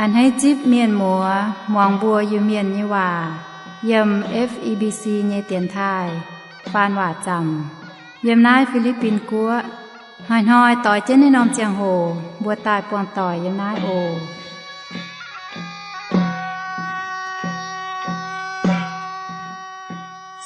A'hneiv zipv mienh muoz muangx mbuo Iu-Mienh nyei waac yiem F E B C nyei dienx taaih faan waac zaamc yiem naaiv Fi^li^bin Guoqv. Hnoi-hnoi doix jienv naaiv norm ziangh hoc mbuo daaih buangh doic yiem naaiv oc.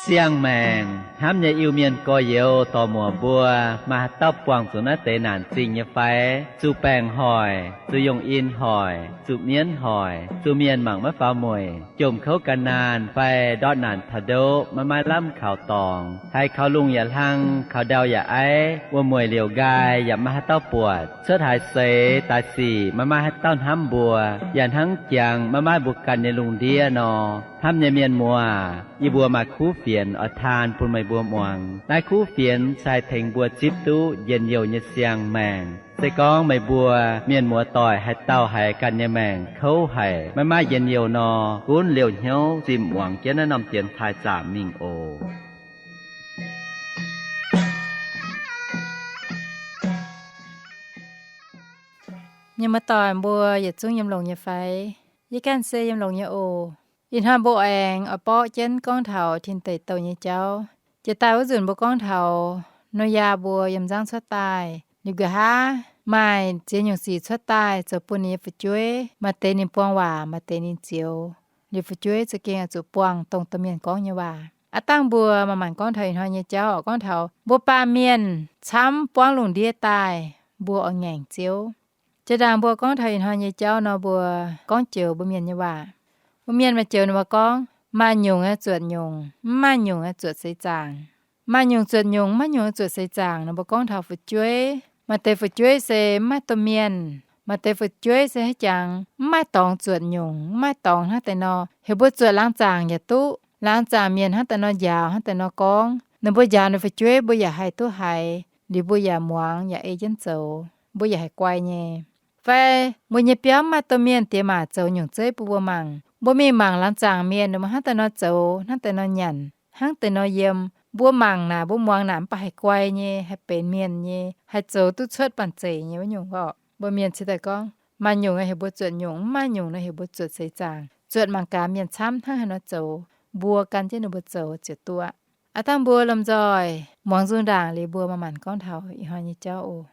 Siang-maengc hnamv nyei Iu-Mienh gorx-youz dorc-muoc mbuo, maaih haaix dauh buangh zuqc naaiv deix naanc zingh nyei fai? Zuqc baengc hoic, zuqc yongh in hoic, zuqc mienv hoic, zuqc mienh mangc maiv faaux mueic, jomc kouv gan naanh fai ndortv naanc taux ndoqv maiv maaih lamh kaux dorngx, haiz kaux lungh yaac hlang, kaux ndau yaac aiv, wuom-mueic liouc nqaai yaac maiv maaih haaix dauh buatc, cuotv haaix seix daaih sic maiv maaih haaix dauh hnamv mbuo, yaac hnangv jangx maiv maaih mbuo ganh nyei lungh ndiev nor. Hnamv nyei mienh muoz, yie mbuo maaih kuv fienx oix taan bun meih mbuo muangx. Naaiv kuv fienx se haih tengx mbuo zipv duqv njien-youh nyei siang-maengc. Se gorngv meih mbuo mienh muoz doic haaix dauh haiz ganh nyei maengc kouv haic, maiv maaih njien-youh nor, gunv liouh hnyouv zimh muangx jienv naaiv norm dienx taaih zaamc mingh oc. Mienh muoz doic mbuo yietc zungv yiem longx nyei fai? Yie ganh se yiem longx nyei oc. Ih hnoi mbuo aengx oix borqv jienv gorngv taux tin deic douh nyei jauv. Jiex daaih wuov nzunc mbuo gorngv taux Noyaa mbuo yiem nzangv cuotv daaih, liuz nqa'haav maaih ziex nyungc sic cuotv daaih zoux bun ninh nyei fu'jueiv, maaih deix ninh buang waac, maaih deix ninh zioux. Liuz fu'jueiv za'gengh oix zuqc buangh dongh domh mienh gorngv nyei waac. Aav dangh mbuo manc-manc gorngv taux ih hnoi nyei jauv oc, gorngv taux mbuo baamh mienh camv buangv lungh ndiev daaih, mbuo oix ngaengc Ziouv. Jiex ndaangc mbuo gorngv taux ih hnoi nyei jauv nor, mbuo gorngv joux mbuo mienh nyei waac. Mbuo mienh maaih joux ninh mbuo gorngv, maaih nyungc aeqv, zuotc nyungc, mv maaih nyungc aeqv, zuotc seix zaangc. Maaih nyungc zuotc nyungc, mv maaih nyungc aeqv, zuotc seix zaangc nor, mbuo gorngv taux fu'jueiv. Maaih deix fu'jueiv se mv maaih domh mienh. Maaih deix fu'jueiv se haiz jangx mv maaih dorngx zuotc nyungc, mv maaih dorngx hnangv deix nor, heuc mbuo zuotc laangz zaangc yaac duqv. Laangz zaangc mienh hnangv deix nor njaaux, hnangv deix nor gorngv, ninh mbuo njaaux ninh fu'jueiv mbuo yaac haih duqv haiz, liuz mbuo yaac muangx yaac ei jienv zoux, mbuo yaac haih guai nyei. Fai mbuo nyei biauv mv maaih domh mienh diex maac zoux nyungc zeiv bun mbuo mangc, mbuo mingh mangc laangz zaangc mienh ninh mbuo hnangv deix nor zoux, hnangv deix nor nyanc, hnangv deix nor yiem. Mbuo mangc naaic, mbuo muangx naaic mv baac haih guai nyei, haih benx mienh nyei, haih zoux duqv cuotv banh zeic nyei wuov nyungc orqc. Mbuo mienh cingx daaih gorngv, maaih nyungc heuc mbuo zuotc nyungc, mv maaih nyungc nor heuc mbuo zuotc seix zaangc, zuotc mangc gaax mienh camv hnangv haaix nor zoux, mbuo gan jienv ninh mbuo zoux ziouc duqv aqv. Aav dangh mbuo lomh nzoih muangx nzung ndaangc liuz mbuo manc-manc gorngv taux ih hnoi nyei jauv oc.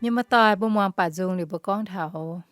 Mienh muoz-doic, mbuo muangx baac nzung liuz mbuo gorngv taux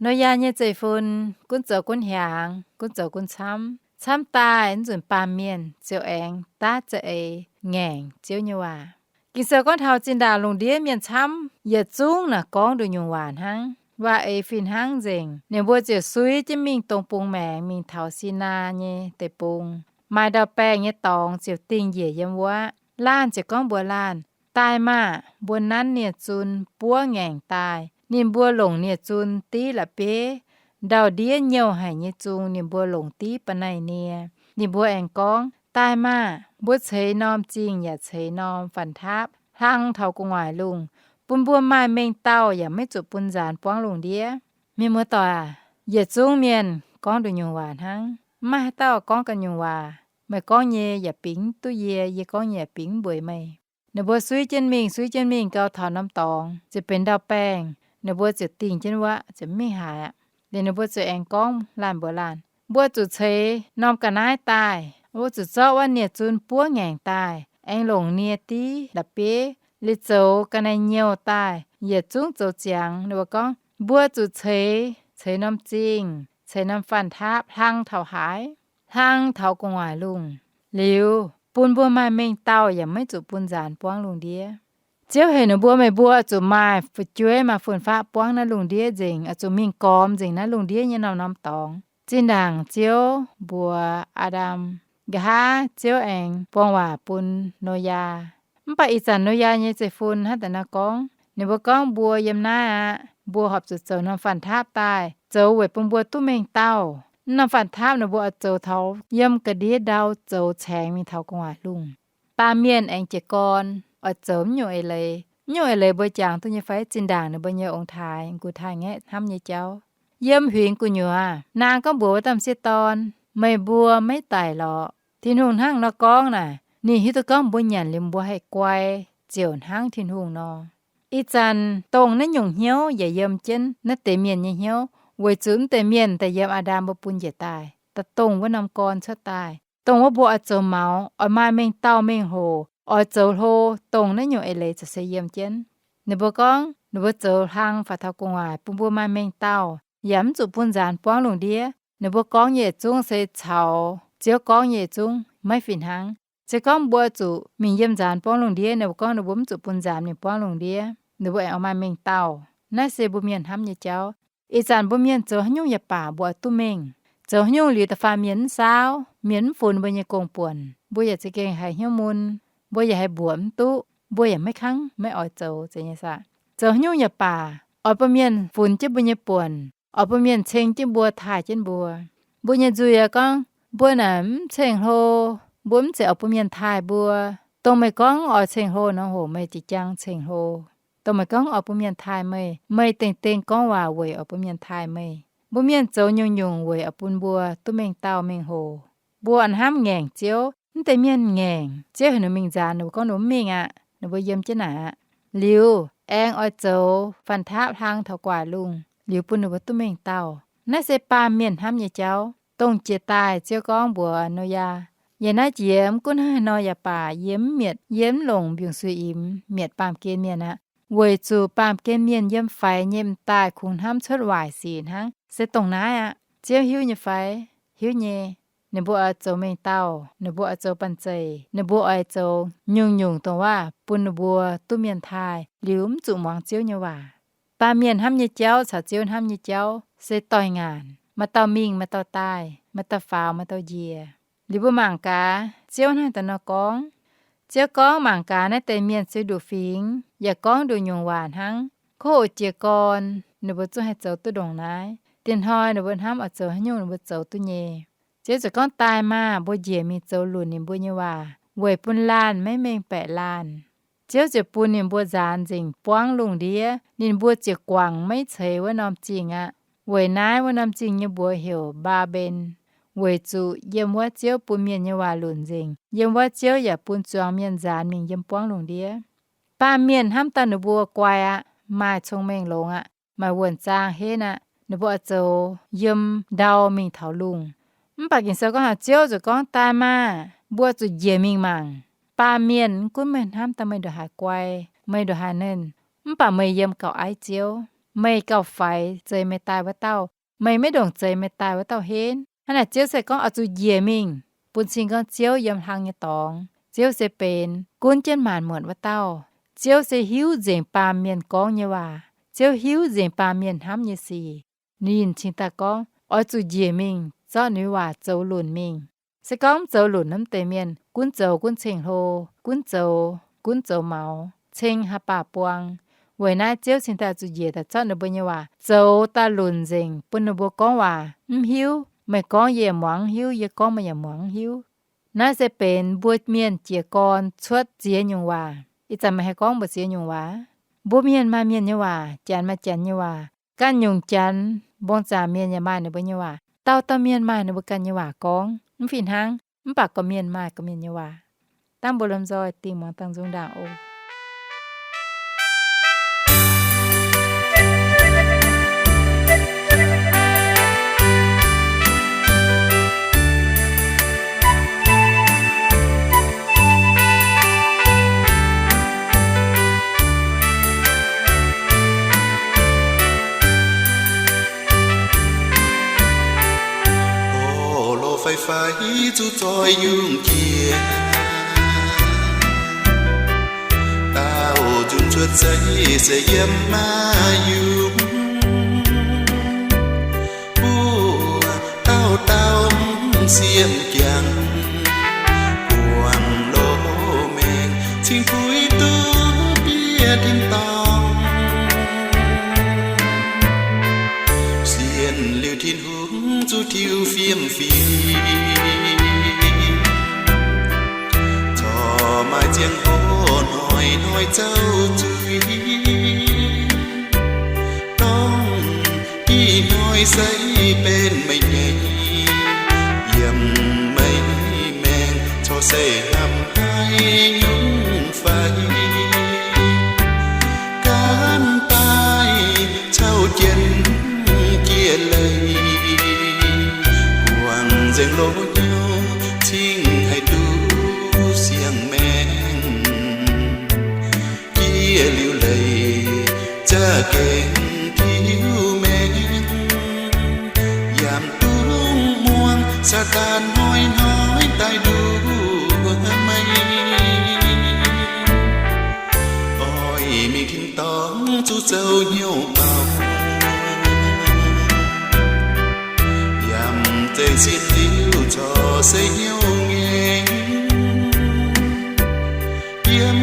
Noyaa nyei zeiv-fun gunv zoux gunv hiaangx, gunv zoux gunv camv. Camv daaih naaiv nzunc baamh mienh ziouc aengx daav za'eix ngaengc Ziouv nyei waac. Ging-Sou gorngv taux zinh ndaangc lungh ndiev mienh camv yietc zungv naaic gorngv nduqc nyungc waac hnangv, waac eix fih hnangv nzengc. Ninh mbuo ziouc suiv jienv mingh dongh bung maengx mingh taux Sinaa nyei deic-bung, maaih ndau-baengh nyei dorngx ziouc dingh njiec yiem wuov. Laanh ziouc gorngv mbuox laanh, Daaih maah! Mbuo nanv nie-zun buov ngaengc daaih. Ninh mbuo longc nie-zun div la'bieiv. Ndau-ndiev nyouh haic nyei zung ninh mbuo longc div ba'naih nie. Ninh mbuo aengx gorngv, Daaih maah! Mbuo ceix norm zingh yaac ceix norm fanh taapv hlang taux gu'nguaaic lungh, bun mbuo maaih mengh dauh yaac maiv zuqc bun nzaanx buangv lungh ndiev. Mienh muoz-doic aac, yietc zungv mienh gorngv nduqc nyungc waac hnangv. Mv maaih haaix dauh gorngv ganh nyungc waac. Meih gorngv nyei yaac bingx duqv yie, yie gorngv nyei yaac bingx mbueiz meih. Ninh mbuo suiv jienv mingh, suiv jienv mingh gau taux norm dorngx ziouc benx ndau-baengh. Ninh mbuo ziouc dingh jienv wuov, ziouc mingh haaix aqv. Liuz ninh mbuo ziouc aengx gorngv laanh mbuox laanh, Mbuo zuqc ceix norm ga'naaiv daaih. Mbuo zuqc zorqv wuov nie-zun buov ngaengc daaih, aengx longc nie div la'bieiv, liuz zoux ga'naaiv nyouh daaih, yietc zungv zoux ziangx. Ninh mbuo gorngv, Mbuo zuqc ceix, ceix norm zingh, ceix norm fanh taapv hlang taux haaix? Hlang taux gu'nguaaic lungh. Liuz bun mbuo maaih mengh dauh yaac maiv zuqc bun nzaanx buangv lungh ndiev. Ziouv heuc ninh mbuo, Meih mbuo zuqc maaih fu'jueiv, maaih fun-faqv buangv naaiv lungh ndiev nzengc, oix zuqc mingh gormx nzengc naaiv lungh ndiev nyei norm-norm dorngx. Zinh ndaangc Ziouv mbuox Aa^ndam, nqa'haav Ziouv aengx buang waac bun Noyaa. Mv baac ih zanc Noyaa nyei zeiv-fun hnangv deix nor gorngv, ninh mbuo gorngv, Mbuo yiem naaiv aqv. Mbuo horpc zuqc zoux norm fanh taapv daaih, zoux weic bun mbuo duqv mengh dauh. Naaiv norm fanh taapv ninh mbuo oix zoux taux yiem ga'ndiev ndau zoux caengx mingh taux gu'nguaaic lungh. Baamh mienh aengx jiez gorn oix zoux mv nyungc eix leiz. Mv nyungc eix leiz mbuo jangx duqv nyei fai? Zinh ndaangc ninh mbuo nyei ong-taaix, gu taaix-ngaeqv hnamv nyei jauv. Yiem huingx gu'nyuoz naang gorngv mbuox wuov dauh m'sieqv dorn, Meih mbuo maiv daic lorqc. Tin-Hungh hnangv nor gorngv naaic, ninh hiuv duqv gorngv mbuo nyanc liuz mbuo haih guai ziouc hnangv Tin-Hungh nor. Ih zanc dongh naaiv nyungc hnyouv yaac yiem jienv naaiv deix mienh nyei hnyouv, weic zuqc mv deix mienh daaih yiem Aa^ndam mbuo bun njiec daaih, daaih dongh wuov norm gorn cuotv daaih. Dongh wuov mbuo oix zoux maux, oix maaih mengh dauh mengh hoc, oix zoux hlo, dongh naaiv nyungc eix leiz ziouc se yiem jienv. Ninh mbuo gorngv ninh mbuo zoux hlang faaux taux gu'nguaaic bun mbuo maaih mengh dauh, yaac mv zuqc bun nzaanx buangv lungh ndiev. Ninh mbuo gorngv nyei yietc zungv se caux Ziouv gorngv nyei yietc zungv maiv fih hnangv. Se gorngv mbuo zuqc mingh yiem nzaanx buangv lungh ndiev, ninh mbuo gorngv ninh mbuo mv zuqc bun nzaanx mingh buangv lungh ndiev, ninh mbuo aengx oix maaih mengh dauh. Naaiv se mbuo mienh hnamv nyei jauv. Ih zanc mbuo mienh zoux haaix nyungc yaac baac, mbuo oix duqv mengh. Zoux haaix nyungc liuz da'faanh mienh mv saauv, mienh mv funx mbuo nyei gong-buonc, mbuo yaac za'gengh haiz hnyouv mun, mbuo yaac haiz mbuoqc mv duqv, mbuo yaac maiv kangv maiv oix zoux, zeiz nyei saah? Zoux haaix nyungc yaac baac, oix bun mienh funx jienv mbuo nyei buonc, oix bun mienh ceng jienv mbuo, taaih jienv mbuo. Mbuo nyei nzuih aeqv, gorngv mbuo naaic mv ceng-hlo, mbuo mv zeiz oix bun mienh taaih mbuo. Dongh meih gorngv oix ceng-hlo nor, hoc meih jiex jaang ceng-hlo. Dongh meih gorngv oix bun mienh taaih meih, meih dengh dengh gorngv waac weic oix bun mienh taaih meih. Mbuo mienh zoux nyungc-nyungc weic oix bun mbuo duqv mengh dauh mengh hoc. Mbuo a'hnamv ngaengc Ziouv. Mv deix mienh ngaengc, Ziouv heuc ninh mingh nzaanx, ninh mbuo gorngv ninh mv mingh aqv. Ninh mbuo yiem jienv naaic aqv. Liuz aengx oix zoux fanh taapv hlang taux gu'nguaaic lungh, liuz bun ninh mbuo duqv mengh dauh. Naaiv se baamh mienh hnamv nyei jauv, dongh jiex daaih Ziouv gorngv mbuox Noyaa, Yie naaiv jiex mv gunv hnangv haaix nor yaac baac, yie mv mietc, yie mv longc mbiungc-suiv-imx mietc baamh gen mienh aqv, weic zuqc baamh gen mienh yiem faix nyei m'daaih kungx hnamv cuotv waaic sic hnangv. Se dongh naaiv aqv. Ziouv hiuv nyei fai? Hiuv nyei. Ninh mbuo oix zoux mengh dauh, ninh mbuo oix zoux banh zeic, ninh mbuo oix zoux nyungc-nyungc dongh waac bun ninh mbuo duqv mienh taaih, liuz mv zuqc muangx Ziouv nyei waac. Baamh mienh hnamv nyei jauv caux Ziouv hnamv nyei jauv se doix-ngaanc, maaih dauh mingh, maaih dauh daaih, maaih dauh faaux, maaih dauh njiec. Liuz mbuo mangc gaax, Ziouv hnangv daaih nor gorngv. Ziouv gorngv, Mangc gaax naaiv deix mienh se nduqc fingx, yaac gorngv nduqc nyungc waac hnangv. Kov hoc jiez gorn ninh mbuo zungv haih zoux duqv ndongc naaiv. Diex hnoi ninh mbuo hnamv oix zoux haaix nyungc ninh mbuo zoux duqv nyei. Ziouv ziouc gorngv, Daaih maah! Mbuo njiec mingh zoux lunc ninh mbuo nyei waac, weic bun laanh maiv mengh baeqc laanh. Ziouv ziouc bun ninh mbuo nzaanx nzengc buangv lungh ndiev. Ninh mbuo ziouc guangc maiv ceix wuov norm zingh aqv. Weic naaiv wuov norm zingh nyei mbuox heuc Mbaa^mben, weic zuqc yiem wuov Ziouv bun mienh nyei waac lunc nzengc. Yiem wuov Ziouv yaac bun zuangx mienh nzaanx mingh yiem buangv lungh ndiev. Baamh mienh hnamv daaih ninh mbuo guai aqv, maaih cong-mengh longx aqv, maaih wuonh zaang henv aqv. Ninh mbuo oix zoux yiem ndau mingh taux lungh. Mv baac Ging-Sou gorngv haaix, Ziouv ziouc gorngv, Daaih maah! Mbuo zuqc njiec mingh mangc. Baamh mienh, mv gunv meih hnamv daaih meih ndongc haaix guai, meih ndongc haaix nernh, Mv baac meih yiem gauh aiv Ziouv. Meih gauh faix zeix meih daaih wuov dauh. Meih maiv ndongc zeix meih daaih wuov dauh henv. Hnangv naaic Ziouv se gorngv oix zuqc njiec mingh bun cing gorngv Ziouv yiem hlang nyei dorngx. Ziouv se benx gunv jienv maanc muotc wuov dauh. Ziouv se hiuv nzengc baamh mienh gorngv nyei waac. Ziouv hiuv nzengc baamh mienh hnamv nyei sic. Ninh cingx daaih gorngv oix zuqc njiec mingh zorqv ninh nyei waac zoux lunc mingh. Se gorngv mv zoux lunc, mv deix mienh gunv zoux gunv ceng-hlo, gunv zoux gunv zoux maux, ceng haaix baac buang. Weic naaiv Ziouv cingx daaih zuqc njiec daaih zorqv ninh mbuo nyei waac zoux daaih lunc nzengc bun ninh mbuo gorngv waac mv hiuv. Meih gorngv yie yaac muangx mv hiuv, yie gorngv meih yaac muangx mv hiuv. Naaiv se benx mbuo mienh jiez gorn cuotv ziex nyungc waac. Ih zanc meih haih gorngv mbuo ziex nyungc waac. Mbuo mienh maaih mienh nyei waac, janx maaih janx nyei waac. Ganh nyungc janx mbong zaangc mienh yaac maaih ninh mbuo nyei waac. Dauh dauh mienh maaih ninh mbuo ganh nyei waac gorngv. Mv fih hnangv, mv baac gorqv-mienh maaih gorqv-mienh nyei waac. Dangh mbuo lomh nzoih dingh muangx dangh nzung ndaangc oc. Orv lorh fai fai zuqc zoih yungh jiex, daauh nzunc cuotv seix se yiem maiv yungh. Buov dauh dauh siemv jangx, buangh loz-maengx cingx puix duqv bieqc tin-dorngh. Sienx liuz Tin-Hungh zuqc tiuv fiem fim, corc maaih ziangh hoc hnoi-hnoi zouv zuiz. Dongh ih hnoi se benx meih nyei, yiem meih maengc corc se hnamv haiz nyungc fai. Gaanv daaih cau jienv jiex leiz, guangc nzengc loz-hnyouv cingx haih duqv siang-maengc. Jiex liuz leiz za'gengh tiuv maengc, yaac mv dungx muangx Saadaan hnoi-hnoi daaih nduov meih. Oix mingh tin-dorngh zuqc zoux hnyouv maux, yaac mv zeiz sienx liuz corc se hnyouv ngaengc. Yiem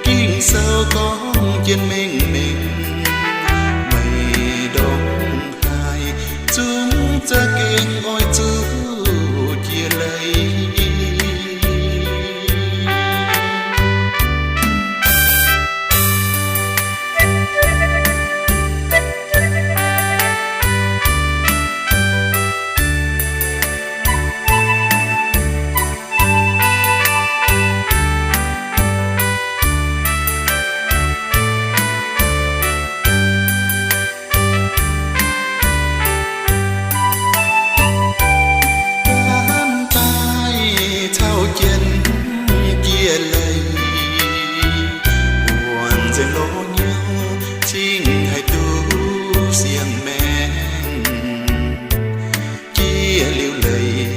Ging-Sou gorngv jienv mengh mengh, meih ndongc haaix zungv za'gengh oix zuqc jiex leiz. Gaanv daaih cau jienv jiex leiz, guangc nzengc loz-hnyouv cingx haih duqv siang-maengc. Jiex liuz leiz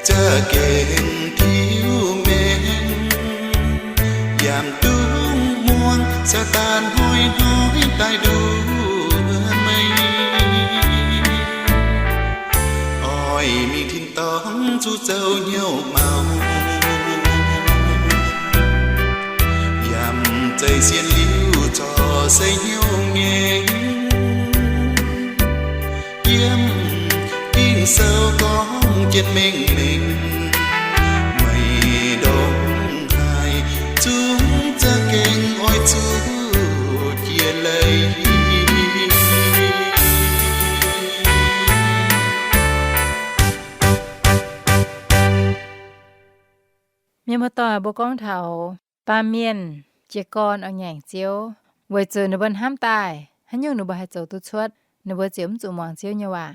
za'gengh tiuv maengc, yaac mv dungx muangx Saadaan hnoi-hnoi daaih nduov meih. Oix mingh tin-dorngh zuqc zoux hnyouv maux, yaac mv zeiz sienx liuz corc se hnyouv ngaengc. Yiem Ging-Sou gorngv jienv mengh mengh, meih ndongc haaix zungv za'gengh oix zuqc jiex leiz. Mienh muoz-doic, mbuo gorngv taux baamh mienh jiez gorn oix ngaengc Ziouv, weic zuqc ninh mbuo hnamv daaih haaix nyungc ninh mbuo haih zoux duqv cuotv, ninh mbuo ziouc mv zuqc muangx Ziouv nyei waac.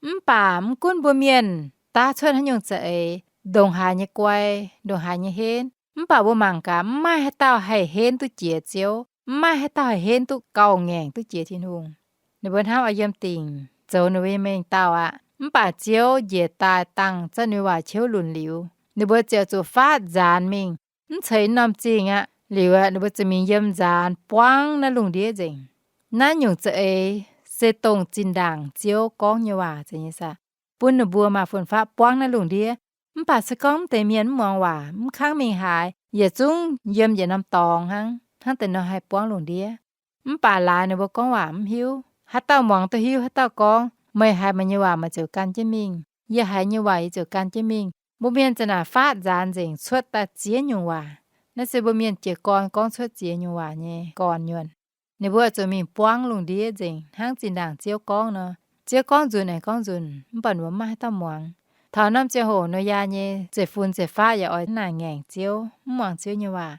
Mv baac mv gunv mbuo mienh daav cuotv haaix nyungc za'eix, ndongc haaix nyei guai, ndongc haaix nyei henv, mv baac mbuo mangc gaax, mv maaih haaix dauh haih henv duqv jiex Ziouv. Mv maaih haaix dauh haih henv duqv gauh ngaengc duqv jiex Tin-Hungh. Ninh mbuo hnamv oix yiem dingc zoux ninh mbuo nyei mengh dauh aqv. Mv baac Ziouv njiec daaih dangh zanv nyei waac qiouv lunc liuz, ninh mbuo ziouc zuqc faatv nzaanx mingh, mv ceix norm zingh aqv. Liuz aeqv, ninh mbuo ziouc mingh yiem nzaanx buangv naaiv lungh ndiev nzengc. Naaiv nyungc za'eix se dongh zinh ndaangc Ziouv gorngv nyei waac zeiz nyei saah? Bun ninh mbuo maaih fun-faqv buangv naaiv lungh ndiev. Mv baac se gorngv mv deix mienh mv muangx waac, mv kangv mingh haaix, yietc zungv yiem yietc norm dorngx hnangv, hnangv deix nor haih buangv lungh ndiev. Mv baac laaix ninh mbuo gorngv waac mv hiuv. Haaix dauh muangx duqv hiuv, haaix dauh gorngv, meih haiz meih nyei waac meih ziouc gan jienv mingh, yie haiz nyei waac yie ziouc gan jienv mingh. Mbuo mienh za'gengh naaic faatv nzaanx nzengc cuotv daaih ziex nyungc waac. Naaiv se mbuo mienh jiez gorn gorngv cuotv ziex nyungc waac nyei gorn-nyuonh. Ninh mbuo zuqc mingh buangv lungh ndiev nzengc hnangv zinh ndaangc Ziouv gorngv nor. Ziouv gorngv nzunc aengx gorngv nzunc, mv baac mbuo mv maaih haaix dauh muangx. Taux norm ziangh hoc Noyaa nyei zeiv-fun zeiv-faqv yaac oix naaic ngaengc Ziouv, mv muangx Ziouv nyei waac.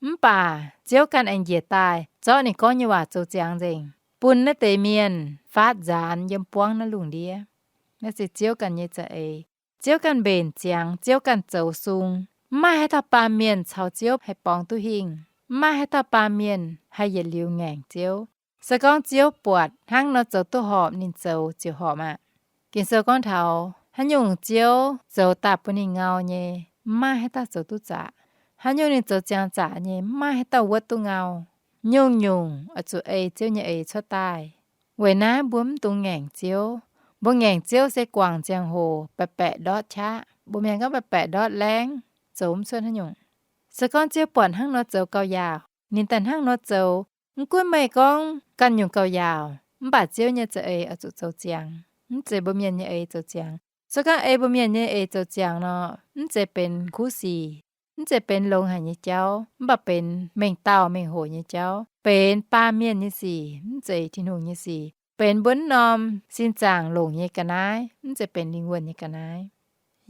Mv baac Ziouv ganh aengx njiec daaih zorqv ninh gorngv nyei waac zoux ziangx nzengc, bun naaiv deix mienh faatv nzaanx yiem buangv naaiv lungh ndiev. Naaiv se Ziouv ganh nyei za'eix. Ziouv ganh mbenc ziangx, Ziouv ganh zoux sung. Mv maaih haaix dauh baamh mienh caux Ziouv haih borngz duqv hingh. Mv maaih haaix dauh baamh mienh haih yietc liuz ngaengc Ziouv. Se gorngv Ziouv buatc hnangv nor zoux duqv horpc, ninh zoux ziouc horpc aqv. Ging-Sou gorngv taux haaix nyungc Ziouv zoux daaih bun ninh ngau nyei, mv maaih haaix dauh zoux duqv zaqc. Haaix nyungc ninh zoux ziangx zaqc nyei, mv maaih haaix dauh wuotv duqv ngau. Nyungc-nyungc oix zuqc ei Ziouv nyei eix cuotv daaih. Weic naaiv mbuo mv dungx ngaengc Ziouv. Mbuo ngaengc Ziouv se guangc ziangh hoc baeqc baeqc ndortv qaqv. Mbuo mienh gorngv baeqc baeqc ndortv laengv, zoux mv cuotv haaix nyungc. Se gorngv Ziouv buatc hnangv nor zoux gauh yaauc, ninh daaih hnangv nor zoux. Mv gunv meih gorngv ganh nyungc gauh yaauc, mv baac Ziouv nyei za'eix oix zuqc zoux ziangx. Mv zeiz mbuo mienh nyei eix zoux ziangx. Se gorngv ei mbuo mienh nyei eix zoux ziangx nor, mv zeiz benx kuv sic, mv zeiz benx longx haic nyei jauv, mv baac benx mengh dauh mengh hoc nyei jauv, benx baamh mienh nyei sic, mv zeiz Tin-Hungh nyei sic, benx mbuo norm sin zaangc longc nyei ga'naaiv, mv zeiz benx lingh wuonh nyei ga'naaiv.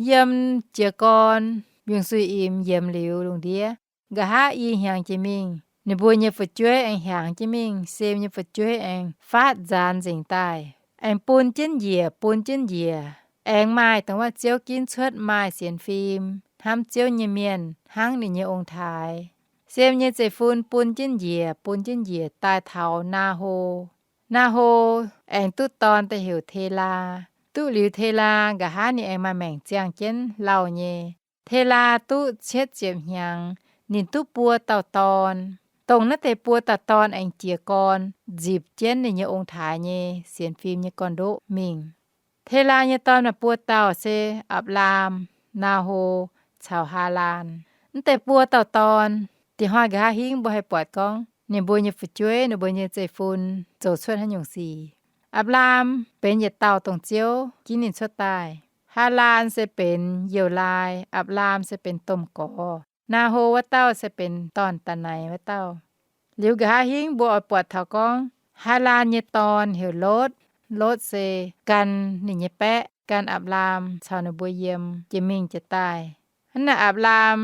Yiem jiez gorn Yungh Suiv Imx yiemx liuz lungh ndiev, nqa'haav i hnyangx jiex mingh, ninh mbuo nyei fu'jueiv aengx hiaangx jienv mingh. Sem nyei fu'jueiv aengx faatv nzaanx nzengc daaih, aengx bun jienv njiec, bun jienv njiec, aengx maaih dongh wuov Ziouv ginv cuotv maaih sienx fim, hnamv Ziouv nyei mienh, hnangv ninh nyei ong-taaix. Sem nyei zeiv-fun bun jienv njiec, bun jienv njiec daaih taux Naa^ho. Naa^ho aengx duqv dorn daaih heuc Telaa. Duqv liuz Telaa, nqa'haav ninh aengx maaih maengc ziangh jienv lauh nyei. Telaa duqv cietv ziepc hnyangx, ninh duqv buo dauh dorn. Dongh naaiv deix buo dauh dorn aengx jiez gorn nzipc jienv ninh nyei ong-taaix nyei sienx fim nyei gorn-ndoqv mingh. Telaa nyei dorn maaih buo dauh se Apc^laam, Naa^ho caux Haalaan. Mv deix buo dauh dorn, diex hnoi nqa'haav hingv mbuo haih buatc gorngv ninh mbuo nyei fu'jueiv, ninh mbuo nyei zeiv-fun zoux cuotv haaix nyungc sic. Apc^laam benx yietc dauh dongh Ziouv ginv ninh cuotv daaih. Haalaan se benx youh laai, Apc^laam se benx domh gorx, Naa^ho wuov dauh se benx dorn-da'naix wuov dauh. Liuz nqa'haav hingv mbuo oix buatc taux gorngv Haalaan nyei dorn heuc Lotv. Lotv se gan ninh nyei baeqv, gan Apc^laam caux ninh mbuo yiem jiex mingh jiex daaih. Hnangv naaic Apc^laam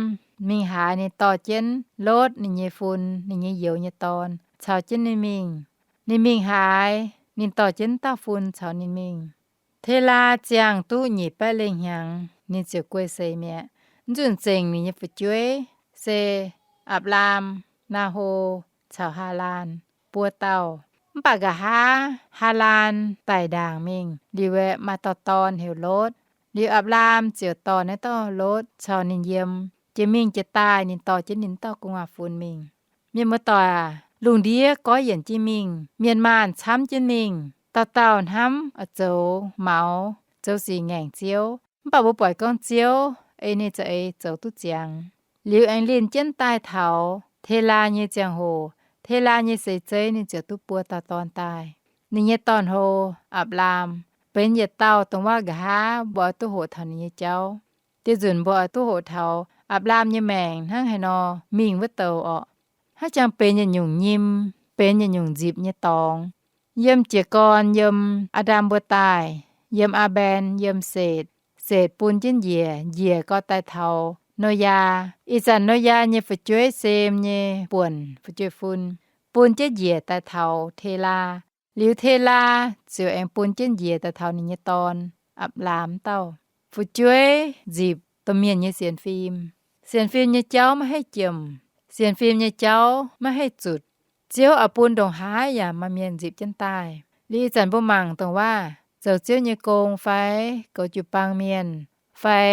mingh haaix ninh dorh jienv Lotv ninh nyei fun, ninh nyei youz nyei dorn caux jienv ninh mingh. Ninh mingh haaix, ninh dorh jienv dauh fun caux ninh mingh. Telaa ziangh duqv nyic baeqv lengh hnyangx, ninh ziouc guei seix mi'aqv. Mv nzunc zengc ninh nyei fu'jueiv se Apc^laam, Naa^ho caux Haalaan buo dauh. Mv baac nqa'haav Haalaan daic ndaangc mingh liuz, aeqv, maaih dauh dorn heuc Lotv. Liuz Apc^laam ziouc dorh naaiv dauh Lotv caux ninh yiem. Jiex mingh jiex daaih ninh dorh jienv ninh dauh gu'nguaaz-fun mingh. Mienh muoz-doic, lungh ndiev goiv yienc jienv mingh, mienh maanh camv jienv mingh, dauh dauh hnamv oix zoux maux, zoux sic ngaengc Ziouv. Mv baac mbuo buatc gorngv Ziouv ei ninh za'eix zoux duqv ziangx. Liuz aengx linh jienv daaih taux Telaa nyei ziangh hoc, Telaa nyei seix zeiv ninh ziouc duqv buo dauh dorn daaih. Ninh nyei dorn-hlo, Apc^laam, benx yietc dauh dongh wuov nqa'haav mbuo oix duqv hoqc taux ninh nyei jauv. Dieh nzunc mbuo oix duqv hoqc taux Apc^laam nyei maengc hnangv haaix nor mingh wuov douc orqc. Hnangv jangx benx yietc nyungc nyim, benx yietc nyungc nzipc nyei dorngx. Yiem jiez gorn yiem Aa^ndam mbuo daaih, yiem Aa^mben, yiem Setc, Setc bun jienv njiec, njiec gau daaih taux Noyaa. Ih zanc Noyaa nyei fu'jueiv Sem nyei buonc fu'jueiv-fun bun jienv njiec daaih taux Telaa. Liuz Telaa ziouc aengx bun jienv njiec daaih taux ninh nyei dorn, Apc^laam dauh. Fu'jueiv nzipc domh mienh nyei sienx fim. Sienx fim nyei jauv maiv haih jomc. Sienx fim nyei jauv maiv haih zutc. Ziouv oix bun ndongc haaix yaac maaih mienh nzipc jienv daaih. Liuz ih zanc mbuo mangc dongh waav zoux Ziouv nyei gong fai goux jiu-baang mienh, fai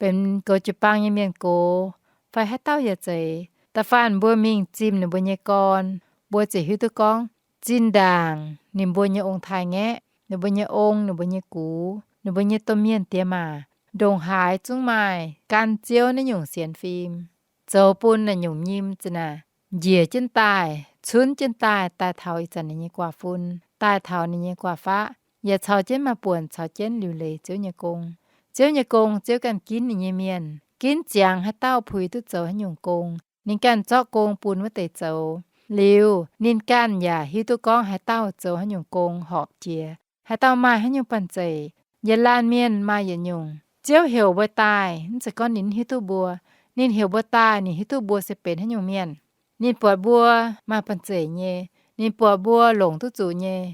benx goux jiu-baang nyei mienh gox, fai haaix dauh yaac zeiz, da'faanh mbuo mingh zimh ninh mbuo nyei gorn, mbuo ziouc hiuv duqv gorngv zinh ndaangc ninh mbuo nyei ong-taaix-ngaeqv, ninh mbuo nyei ong, ninh mbuo nyei gux, ninh mbuo nyei domh mienh diex maac, ndongc haaix zungv maaih gan Ziouv naaiv nyungc sienx fim, zoux bun naaiv nyungc nyim za'naaic njiec jienv daaih, cunv jienv daaih, daaih taux ih zanc ninh nyei guaax fun, daaih taux ninh nyei guaax faqv, yaac caux jienv maaih buonc caux jienv liuc leiz Ziouv nyei gong. Ziouv nyei gong, Ziouv ganh ginv ninh nyei mienh, ginv ziangx haaix dauh puix duqv zoux haaix nyungc gong. Ninh ganh zorqv gong bun wuov deix zoux. Liuz ninh ganh yaac hiuv duqv gorngv haaix dauh zoux haaix nyungc gong horpc jiex, haaix dauh maaih haaix nyungc banh zeic. Yietc laanh mienh maaih yietc nyungc. Ziouv heuc mbuo daaih, mv zeiz gorngv ninh hiuv duqv mbuo. Ninh heuc mbuo daaih, ninh hiuv duqv mbuo se benx haaix nyungc mienh. Ninh buatc mbuo maaih banh zeic nyei, ninh buatc mbuo longc duqv zuqc nyei,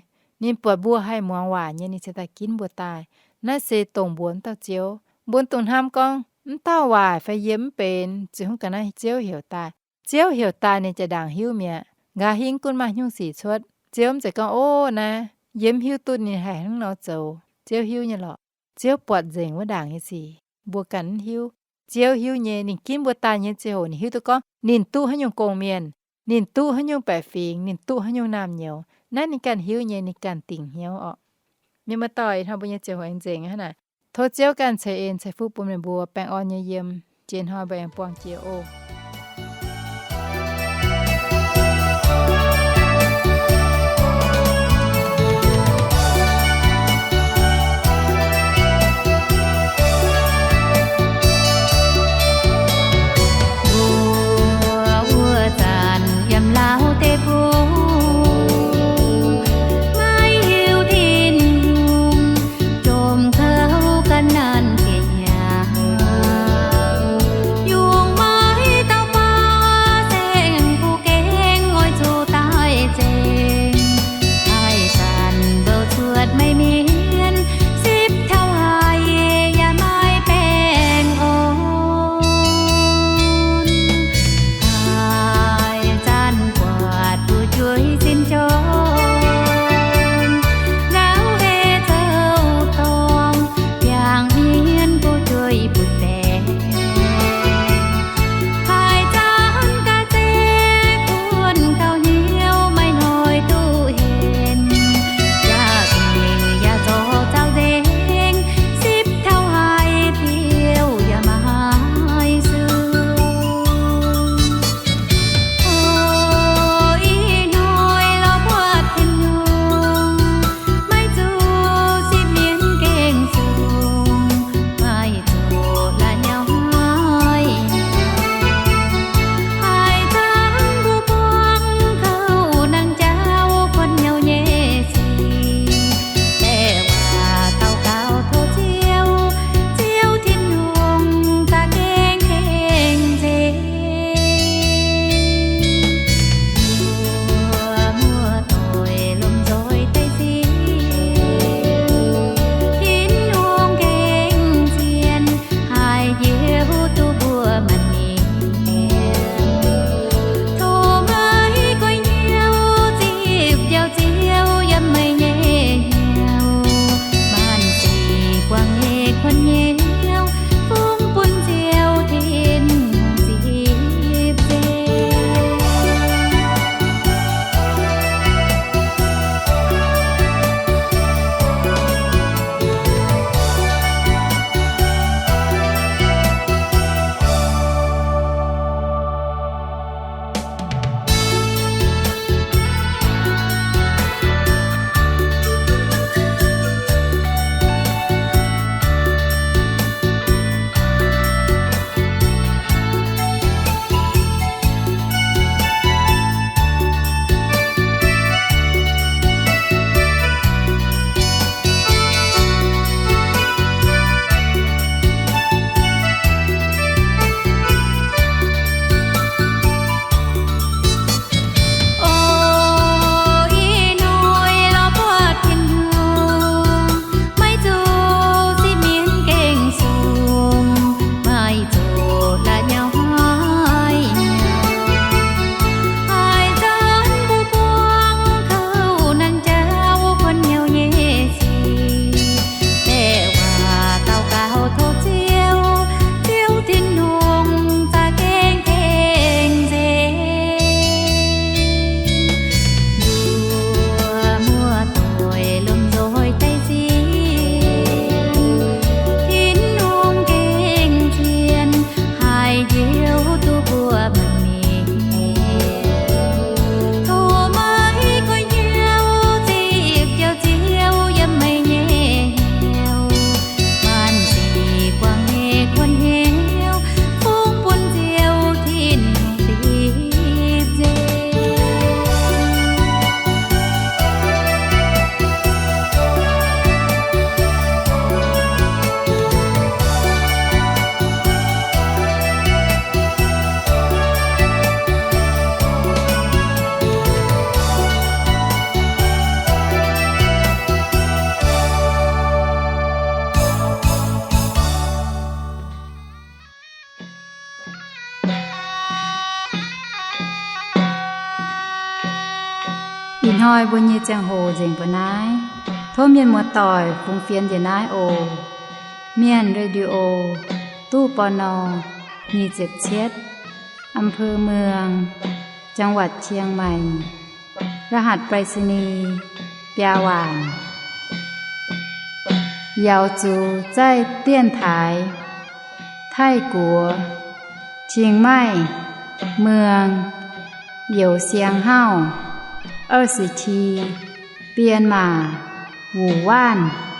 ninh buatc mbuo haih muangx waac nyei, ninh cingx daaih ginv mbuo daaih. Naaiv se dongh mbuo wuov dauh Ziouv. Mbuo dungx hnamv gorngv, mv dauh waaic fai yie mv benx, ziouc hnangv ga'naaiv Ziouv heuc daaih. Ziouv heuc daaih ninh jaa-ndaangc hiuv mi'aqv. Nqa'haav hingv gunv maaih nyungc sic cuotv, Ziouv mv zeiz gorngv, ov, naaiv yie mv hiuv duqv ninh haih hnangv nor zoux. Ziouv hiuv nyei lorqc. Ziouv buatc nzengc wuov ndaangc nyei sic, mbuo ganh mv hiuv. Ziouv hiuv nyei. Ninh ginv mbuo daaih nyei ziangh hoc ninh hiuv duqv gorngv ninh duqv haaix nyungc gong-mienh, ninh duqv haaix nyungc baeqc fingx, ninh duqv haaix nyungc naamh nyouz. Naaiv ninh ganh hiuv nyei, ninh ganh dingc hnyouv orqc. Mienh muoz-doic, ih hnoi mbuo nyei ziangh hoc aengx nzengc aqv naaic. Tov Ziouv ganh ceix en ceix fuqv bun meih mbuo baengh orn nyei yiem. Jiex hnoi mbuo aengx buangh jiex oc. Mbuo wuov zanc yiem Laauv deic-bung, maiv hiuv Tin-Hungh jomc kouv ga'naanh ziepc hnyangx. Yungz maiv Ih hnoi mbuo nyei ziangh hoc nzengc mbuo naaiv. Tov mienh muoz-doic fungx fienx njiec naaiv oc. Mienh Radio, ตู้ ปณ. nyic ziepc cietv, อำเภอเมือง จังหวัดเชียงใหม่ รหัสไปรษณีย์ biaa waanc. Yaux zuqc zaih dienx taaix Taiv-Guoqv, Qing Maih, Mueng, Youz Siang Hauv, 二十七, Bienh Maac, Wuc Waanv.